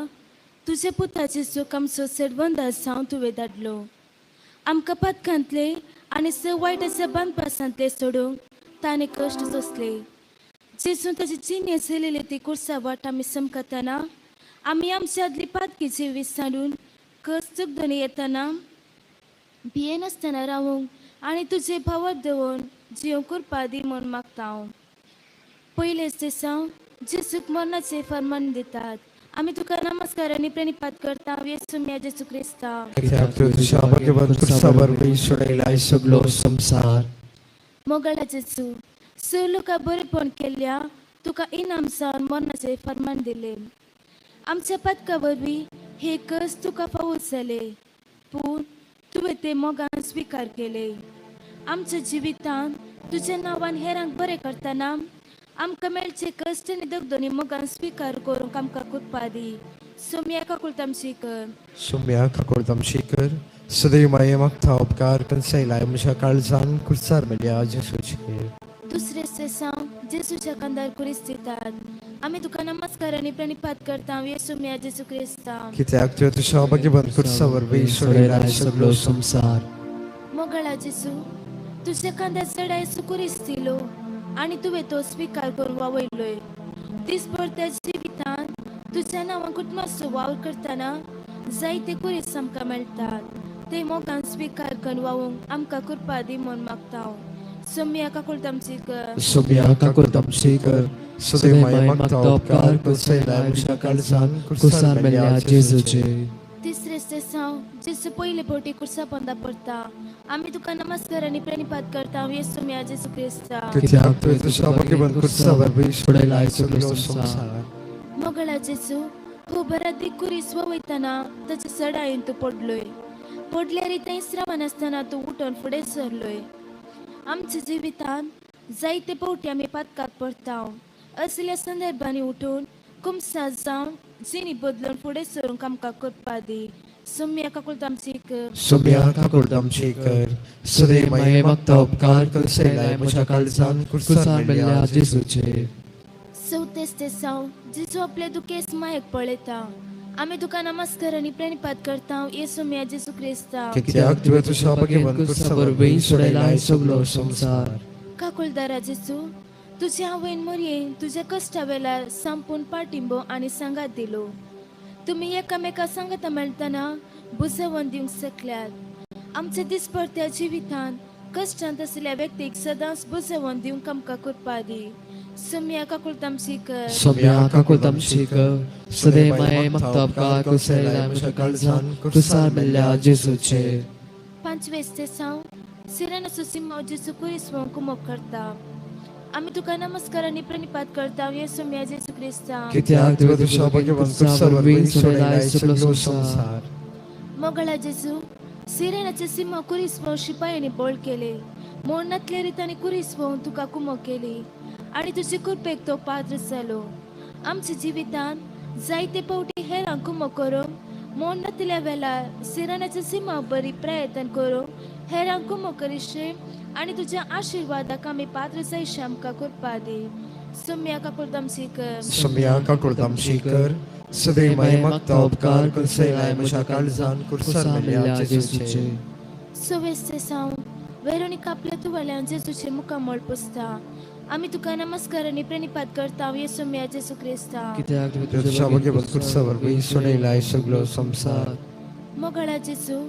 तुजे पुता जेजूक आमचो सेडवंदार जावन तुवें धाडलो. आमकां पातकांतले आनी स वायटाच्या बांदपासांतले सोडूंक ताणें कश्ट सोंसले. जेजून ताची जिणे चलयले ती कुर्सा वाट आमी समकतना आमी आमच्या आदली पातकी जिवीत सांडून कस चुकदणी येतना भियेनासतना रावूंक आनी तुजे भावात दवरून जिवंक कृपा दी म्हूण मागता हांव. पयलेच दिसा जेजूक मरणाचें फर्मान दितात. आमी तुका नमस्कार आनी प्रणिपात करता येसू मिया जेजू क्रिस्ता. कित्याक तूं तुज्या भाग्यवंत खुर्सा वरवीं सोडयलाय सगलो संवसार. मोगाळा जेजू, स लोकां बरेपण केल्ल्या तुका इनाम जावन मरणाचें फर्मान दिलें. आमच्या पातका वरवीं हे कस तुका फावो जाले, पूण तुवें ते मोगान स्विकार केले. आमच्या जिवितांत तुज्या नांवान हेरांक बरें करतना आमकां मेळचे कश्ट आनी दगदणी मोगान स्विकार करूंक आमकां कृपा दी. सोम्या काकुळतामशी कर. सुम्या काकुळतामशी कर. सदैव माये मागता उपकार कन्सयलाय म्हज्या काळजान कुर्सार मेल्या जेजूचेर. दुसरे सेसांव जेजूच्या खांदार कुरीस दितात. आमी तुका नमस्कार आनी प्रणिपात करता येसू मिया जेजू क्रिस्ता. कित्याक तुवें तुज्या भाग्यवंत खुर्सा वरवीं सोडयलाय सगलो संवसार. मोगाळा जेजू, तुज्या खांदार चडाय कुरीस दिलो आनी तुवें तो स्विकार करून वावयलोय. दिसभर त्या जिवितांत तुज्या नांवान कुटुंबाचो वावर करतना जायते कुरीस आमकां मेळटात. ते मोगान स्विकार करून वावूंक आमकां कृपा दी म्हूण मागता हांव. सोम्या काकुळतामची कर. सुम्या काकुळतामशी कर. सदैव माये मागता उपकार कन्सयलाय म्हज्या काळजान कुर्सार मेल्या जेजूचे. तिसरे सेसांव जेजू पयले फावटी कुर्सा पोंदा पडटा. आमी तुका नमस्कार आनी प्रणिपात करता येसू मिया जेजू क्रिस्ता. कित्याक तुवें तुज्या भाग्यवंत खुर्सा वरवीं सोडयलाय सगलो संवसार. मोगाळा जेजू, हो बरादीक कुरीस वयतना ताच्या सडायेन तूं पडलोय. पडल्यार थंयच रावनासतना तूं उठून फुडें सरलोय. आमच्या जिवितांत जायते फावटी आमी पातकाक पडटा. असल्या संदर्भांनी उठून कुमसार जावन जिणी बदलून फुडें सरूंक आमकां कृपा दी. सोम्या काकुळतामची कर. सुम्या काकुळतामशी कर. सदैव माये मागता उपकार कन्सयलाय म्हज्या काळजान कुर्सार कुर्सार मेल्या मेल्या जेजूचे. चवथेच तेसांव जेजू आपले दुखेस मायेक पळयता. आमी तुका नमस्कार आनी प्रणिपात करता येसू मिया जेजू क्रिस्ता. कित्याक तुवें तुज्या भाग्यवंत खुर्सा वरवीं सोडयलाय सगलो संवसार. काकुळदारा जेजू, तुज्या आवयन मोरयेन तुज्या कश्टा वेळार संपूर्ण पाठिंबो आनी सांगात दिलो. तुमी एकामेका सांगाता मेळटना बुजवण दिवंक शकल्यात. आमच्या दिसपडत्या जिवितांत कश्टांत आशिल्ल्या व्यक्तीक सदांच बुजवण दिवंक आमकां कृपा दी. सोम्या काकुळतामशी कर. सोम्या काकुळतामशी कर. सदैव माये मागता उपकार कन्सयलाय म्हज्या काळजान कुर्सार मेल्या जेजूचे. पांचवेच तेसांव सिरानाचो सिमाव जेजू कुरीस कुमोक करता. आमी तुका नमस्कार आनी प्रणिपात करता येसू मिया जेजू क्रिस्ता. कित्याक तुवें तुज्या भाग्यवंत खुर्सा वरवीं सोडयलाय सगलो संवसार. मोगाळा जेजू, सिरेनाचे सिमा कुरीस शिपायांनी बळ केले. मोडणांतल्या रितांनी कुरीस तुका कुमो केली आनी तुजे कृपेक तो पात्र जालो. आमच्या जिवितांत जायते फावटी हेरांक कुमो करूंक मोडणांतल्या वेळार सिरानाच्या सिमा बरी प्रयत्न करूंक हेरांक कुमो करिशे आनी तुज्या आशिर्वादाक आमी पात्र जायशे आमकां कृपा दी. सोम्या काकुळतामशी कर. सुम्या काकुळतामशी कर. सदैव माये मागता उपकार कन्सयलाय म्हज्या काळजान कुर्सार कुर्सार मेल्या मेल्या जेजूचे. जेजूचे. सवेस तेसांव वेरोनिका आपल्या तुवाल्यान जेजूचे मुखामळ पुसता. आमी तुका नमस्कार आनी प्रणिपात करता येसू मिया जेजू क्रिस्ता. कित्याक तुवें तुज्या तुज्या भाग्यवंत खुर्सा वरवीं सोडयलाय सगलो संवसार. मोगाळा जेजू,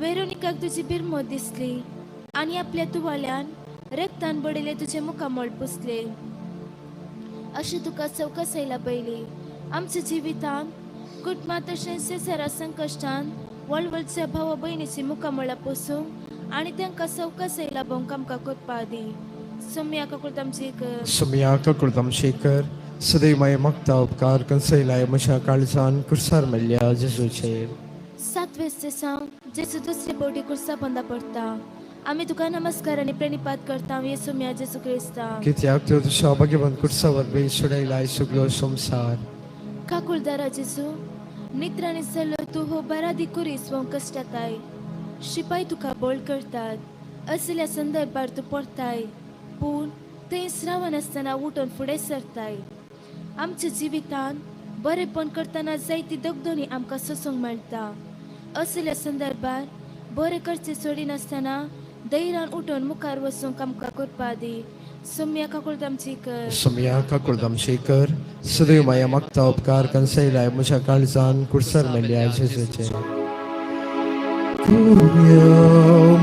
वेरोनिकाक तुजी बिरमो दिसली आनी आपल्या तुवाल्यान रक्तान बडयले तुजें मुखामळ पुसले. अशें तुका चवकसायला पयली आमच्या जिवितांत कुटुंबांत तशेंच शेजारा संकश्टान वळवळच्या भावा भयणीची मुखामळां पुसूंक आनी तांकां चवकसायला भोवंक आमकां कृपा दी. सोम्या काकुळतामची कर. सुम्या काकुळतामशी कर. सदैव माये मागता उपकार कन्सयलाय म्हज्या काळजान कुर्सार मेल्या जेजूचेर. सातवेच तेसांव जेजू दुसरे फावटी कुर्सा पोंदा पडटा. आमी तुका नमस्कार आनी प्रणिपात करता येसू मिया जेजू क्रिस्ता. कित्याक तुवें तुज्या भाग्यवंत खुर्सा वरवीं सोडयलाय सगलो संवसार. काकुळदारा जेजू, नित्राणी जाल्लो तूं हो बारादी कुरीस व कश्टाताय शिपाय तुका बळ करतात. असल्या संदर्भार तूं पडताय, पूण थंय रावनासतना उठून फुडें सरताय. आमच्या जिवितांत बरेपण करतना जायती दगदोनी आमकां सोसूंक मेळटा. असल्या संदर्भार बरें करचें सोडिनासतना धैर्यान उठून मुखार वचूंक आमकां करपा दी. सोम्या काकुळट आमची कर. सोम्या काकुळट आमची कर. सदैव माया मागता उपकार कन्सैलाय म्हज्या काळजान कुर्सर मेळ्ळ्या जेजूचे. कुम्या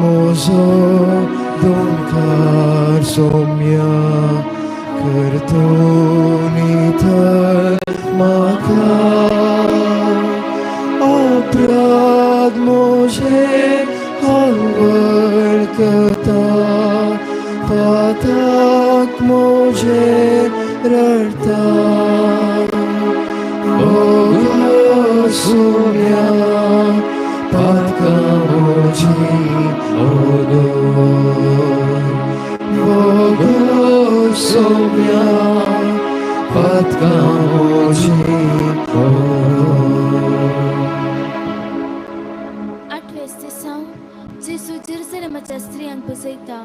मोजो दोनकार सोम्या करतो निथर म्हाका अपराध मोजे हांव वळखता पाताक मोजे रडता ओ सोम्या पातका मोजी ओगो ओगो सोम्या पातका मोजी ओगो. आठवें साव जेजू जेरुसलेमाच्या स्त्रियांक पुजयता.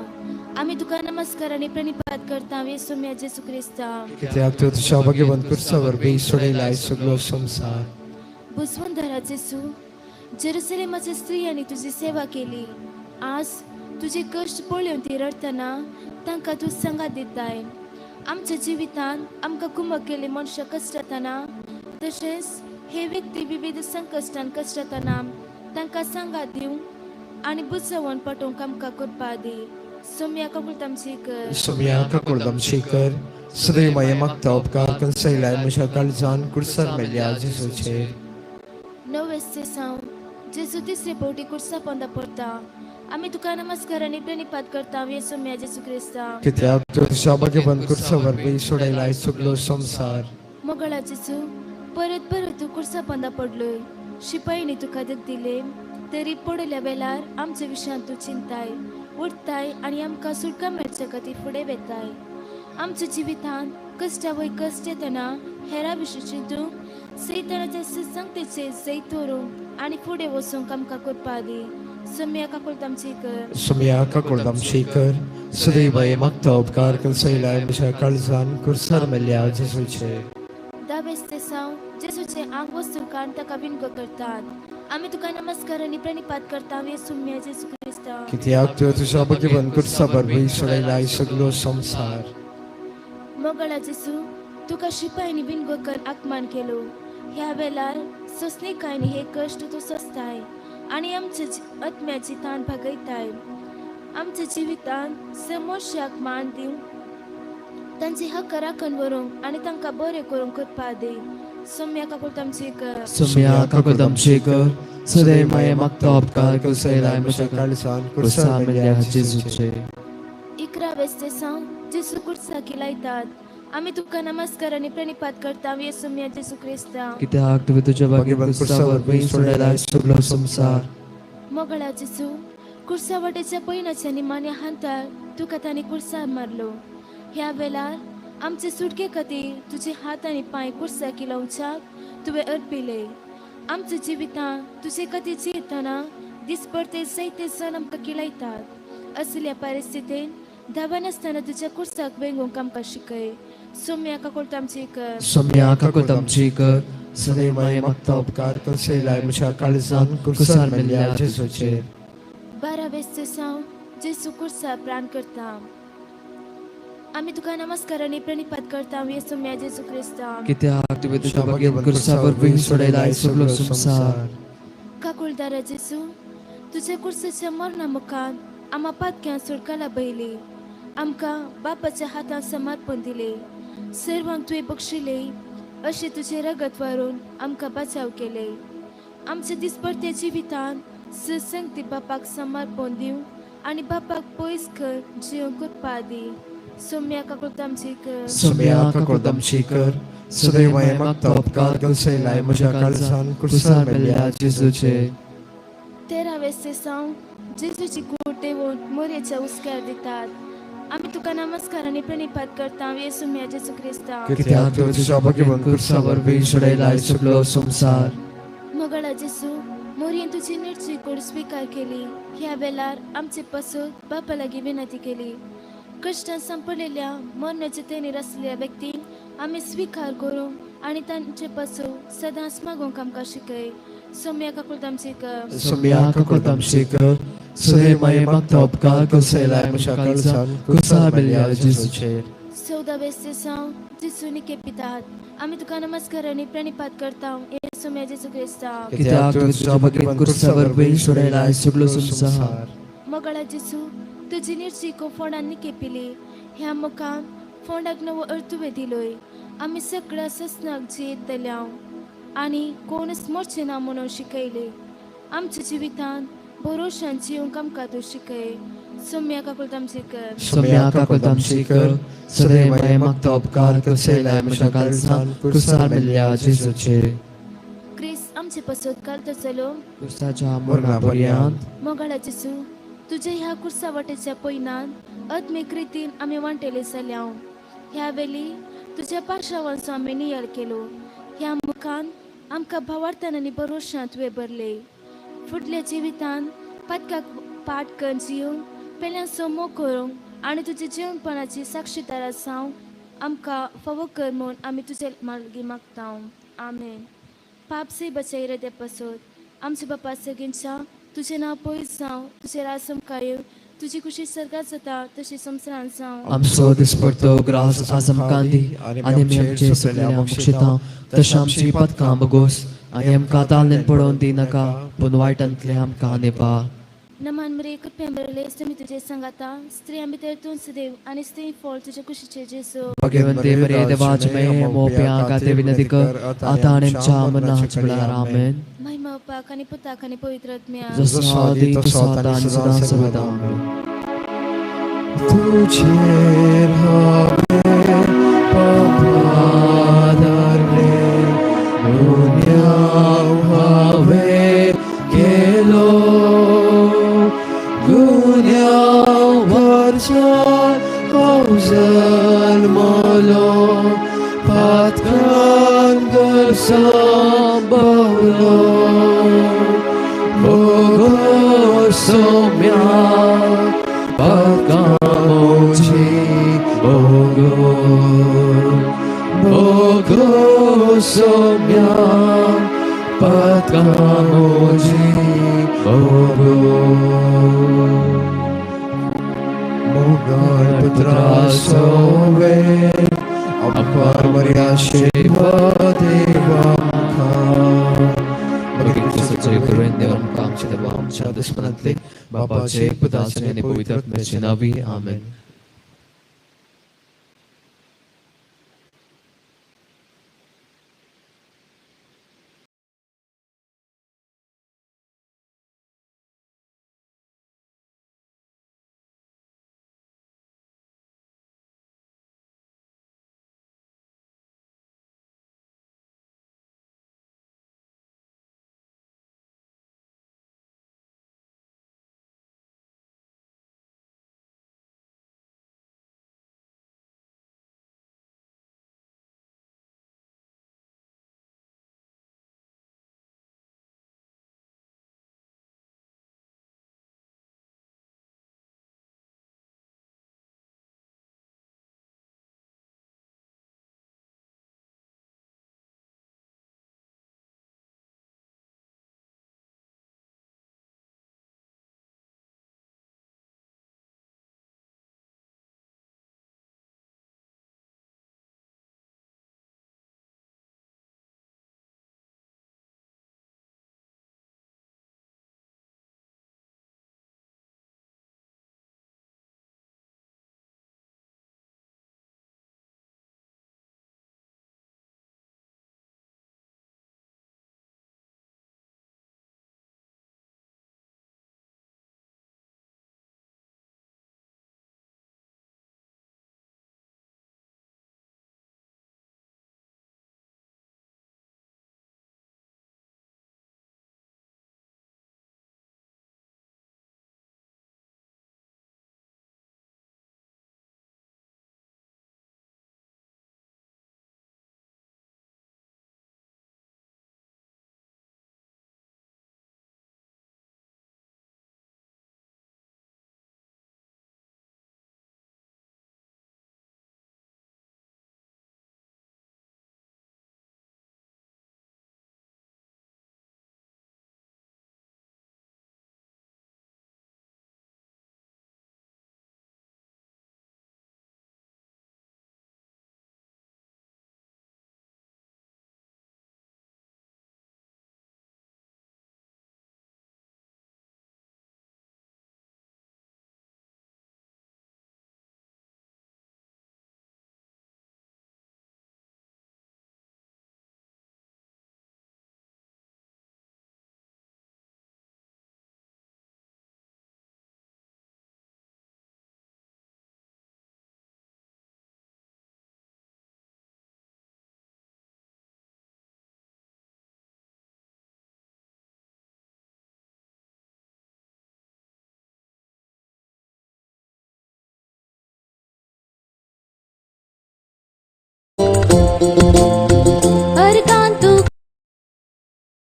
आमी तुका नमस्कार आनी प्रणिपात करता येसुम्या जेजू क्रिस्ता. कित्याक तूं तुज्या भाग्यवंत कुर्सा वरवीं सोडयलाय सगलो संवसार. बुजवंदरा जेजू, जेरुसलेमाच्या स्त्रियांनी तुजी सेवा केली. आज तुजे कश्ट पळोवन ती रडटना तांकां तूं सांगात दिताय. आमच्या जिवितांत आमकां कुमक केल्ली मनशां कश्टतना तशेंच हे व्यक्ती विविध संकश्टान कश्टतना तांकां सांगात दिवंक आनी बुजोवन पटोवंक आमकां करपा दी. सोम्या काकुळट आमची कर. सोम्या काकुळट आमची कर. सदैव माया मागता उपकार कन्सैलाय म्हज्या काळजान कुर्सर मेळ्ळ्या जेजूचेर. णवें साव जेजू तिसरे फावटी कुर्सा पोंदा पडटा. आमी तुका नमस्कार आनी प्रणिपात करता येसुम्या जेजू क्रिस्ता. कित्याक तूं तुज्या भाग्यवंत कुर्सा वरवीं सोडयलाय सगलो संवसार. मोगळा जेजू, परत परत तूं कुर्सा पोंदा पडलोय. शिपायनी तुका दक दिले तरी पडल्या वेळार आमच्या विशयांत तूं चिंताय उठताय आनी आमकां सुटका मेळचे खातीर फुडें वेताय. आमच्या जिवितांत कश्टा वय कश्ट येतना हेरा विशीं चिंतूंक सैतानाच्या संगतेचे जैत दवरूंक आनी फुडें वचूंक आमकां करपा दी. सोम्या काकुळट आमची कर. सोम्या काकुळट आमची कर. सदैव माया मागता उपकार कन्सैलाय म्हज्या काळजान कुर्सर मेळ्ळ्या जेजूचेर. धावें साव जेजूचे आंग वस्तू काडून ताका विणगो करतात. आमी तुका नमस्कार आनी प्रणिपात करता येसुम्या जेजू क्रिस्ता. कित्याक तूं तुज्या भाग्यवंत कुर्सा वरवीं सोडयलाय सगलो संवसार. मोगळा जेजू, तुका शिपायांनी विणगो कर आकमान केलो. ह्या वेळार सोंसणीकायेन हे कश्ट तूं सोंसताय आनी आमच्या आत्म्याची ताण भागयताय. आमच्या जिवितांत समोश्याक मान दिवंक तांचे हक्क राखण व्हरूंक आनी तांकां बरें करूंक करपा दी. सोम्या काकुळट आमची कर. सोम्या काकुळट आमची कर. सदैव माया मागता उपकार कन्सैलाय म्हज्या काळजान कुर्सा कुर्सर मेळ्ळ्या मेळ्ळ्या जेजूचे. इकरावें साव जेजू कुर्साक लायतात. आमी तुका नमस्कार आनी प्रणिपात करता येसुम्या जेजू क्रिस्ता. कित्याक तुवें तुज्या भाग्यवंत कुर्सा वरवीं सोडयलाय सगलो संवसार. मोगळा जेजू, कुर्सा वाटेच्या पयणाच्या निमाण्या हातार तुका तांणी कुर्सार मारलो. ह्या वेळार आमचे सुटके खातीर तुजे हात आनी पांय कुर्साक लावच्याक तुवें अर्पिले. आमच्या जिवितांत तुजे खातीर जियेतना दिसपडते जायते जाण आमकां किलायतात. असल्या परिस्थितीन धांवनासतना तुज्या कुर्साक वेंगोवंक आमकां शिकय. सोम्या काकुळट आमची कर. सोम्या काकुळट आमची कर. सदैव माया मागता उपकार कन्सैलाय म्हज्या काळजान कुर्सर मेळ्ळ्या जेजूचेर. 12वें साव जेजू कुर्सार प्राण करता. आमी तुका नमस्कार आनी प्रणिपात करता येसुम्या जेजू क्रिस्ता. कित्याक तुवें तुज्या भाग्यवंत कुर्सा वरवीं सोडयलाय सगलो संवसार. काकुळदारा जेजू, तुज्या कुर्साच्या मरणा मुखार आमा पातक्यां सुटका लाभयली. आमकां बापाच्या हातांत समर्पण दिले. सर्वांक तुवें बक्षिले अशें तुजें रगत वारून आमकां बचाव केले. आमच्या दिसपडत्या जिवितांत ससंगती बापाक समर्पण दिवंक आनी बापाक पयस कर जिवंक करपा दी. सोम्या काकुळट आमची कर. सोम्या काकुळट आमची कर. सदैव माया मागता उपकार कन्सैलाय म्हज्या काळजान कुर्सर मेळ्ळ्या जेजूचे. 13वें साव जेजूची कूड देवून मोरयेच्या हुस्क्यार दितात. आमी तुका नमस्कार आनी प्रणिपात करता येसुम्या जेजू क्रिस्ता. कित्याक तूं तुज्या भाग्यवंत कुर्सा वरवीं सोडयलाय सगलो संवसार. मोगळा जेजू, मोरयेन तुजी निर्ची कूड स्विकार केली. ह्या वेळार आमचे पासत बापा लागीं विनंती केली. कश्टान सांपडलेल्या मरणाचे तेणीर आसलेल्या व्यक्तींक आमी स्विकार करूंक आनी तांचे पासून सदांच मागूंक आमकां शिकय. सोम्या काकुळटामची कर. सोम्या काकुळटामची कर. सदैव माये मागता उपकार कसैलाय म्हज्या काळजान कुसार मेल्ल्या जेजूचेर. 14वें दिसांव जेजू निके पितात आमी तुका नमस्कार आनी प्रणिपात करता हे सोम्या जेजू क्रिस्ता. कित्याक तुवें तुज्या भगेन कुर्सा वरवीं सोडयलाय सगळो संवसार. मोगाळा जेजू, तुजी निर्ची फोंडान निके पिली. ह्या मुखान फोंडाक नवो अर्थ तुवें दिलोय. आमी सगळ्या ससनाक जियेतले आनी कोणूच मरचे ना म्हणून शिकयले. आमच्या जिवितान भरोशान जिवंक आमकां तूं शिकय. सोम्या काकुळटामची कर. सोम्या काकुळटामची कर. सदैव माये मागता उपकार कसैलाय म्हज्या काळजान कुसार मेल्ल्या जेजूचेर. क्रिस्त आमचे पसत घालतो चलो कुसाच्या मरणा पर्यंत. मोगाळा जेजू, तुज्या ह्या कुर्सा वाटेच्या पयनान आत्मीक रितीन आमी वांटेले जाल्या. ह्या वेली तुज्या पाशावांचो आमी नियाळ केलो. ह्या मुखान आमकां भावार्थान आनी भरोशांत तुवें भरले. फुडल्या जिवितान पातकाक पाट करून जिवन पेल्यांचो मोग करूंक आनी तुज्या जिवनपणाची साक्षीदार जावंक आमकां फावो कर म्हूण आमी तुजे मार्गी मागता. आमेन. पाप से बचाई रे पासत आमच्या बापा सगळ्यांच्या तुजें नांव पयस जावं, तुजें राज आमकां येवं, तुजी खुशी सर्गात जाता तशी संवसारांत जावं. आमचो दिसपडतो ग्रास आज आमकां दी आनी आमी आमचे सगळ्या मोक्षिता तशें आमची पदकां बगोस आनी आमकां तालनेन पडोवन दिनाका पूण वायटांतलें आमकां नेपा. नमान मरे कृपया बरले तुमी तुजे सांगाता स्त्रियां भितर तूं सदैव आनी स्त्री फळ तुज्या कुशीचे जेजू. भगवंते मरे देवाचे मये मोप्या खातीर विनंती कर आतां आनी आमच्या मरणाच्या वेळार. आमेन. महिमा बापाक आनी पुताक आनी पवित्र आत्म्याक. जसो आदी तसो आतां आनी सदां सर्वदा. आमेन. तुझेर हांवें पापा धरले गुन्यांव हांवें केलो गुन्यांव वर्सान हांव जल्मलो पातकान गरसां बावलो भोगो सोम्या पातकामोची भोगो भोगो सोम्या पातकामोची भोगो. मोगाळ पुत्रा सोवे अपार मर्या शिव देवांका आमच्या दुश्मनांतले बापाचे पुताचे आनी पवित्र आत्म्याचे नांवी. आमेन.